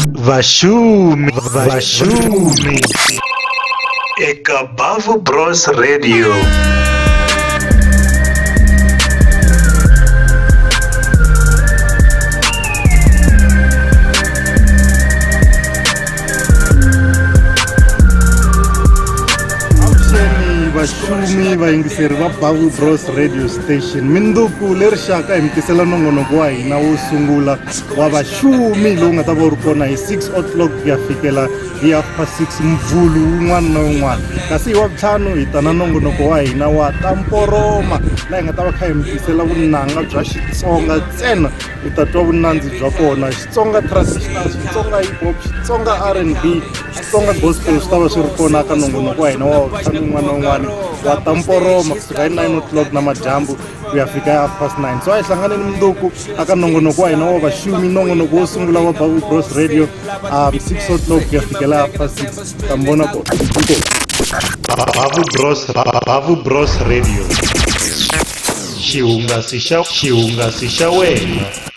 Vaxumi vaxumi eka Bavu Bros Radio. Avuxeni vaxumi vayingiseri va Bavu Bros Radio Station minduku leri xaka hi mi tisela nongonoko wa hina wo sungula wa vaxumi lowu nga ta va wu ri kona hi 6 o'clock ku ya fikela hi half past 6 mvulu wun'wana na wun'wana kasi hi wavutlhanu hi ta na nongonoko wa hina wa tamporoma laha hi nga ta va kha hi mi tisela vunanga bya Xitsonga ntsena u ta twa vunandzi bya kona Xitsonga traditional Xitsonga hip hop Xitsonga R&B Xitsonga gospel swi ta va swi ri kona ka nongonoko wa hina wa wavutlhanu wun'wana na wun'wana wa tamporoma kusuka hi 9 o'clock namadyambu ku ya fika half past 9 so a hi hlanganeni mundzuku aka nongonoko wa hina wa vaxumi nongonoko wo sungula wa Babu Bros Radio 6 o'clock ku ya fikela half past 6 ta mi vona kona inkomu. Babu Bros Babu Bros Radio. Xihungasi xa xihungasi xa wena.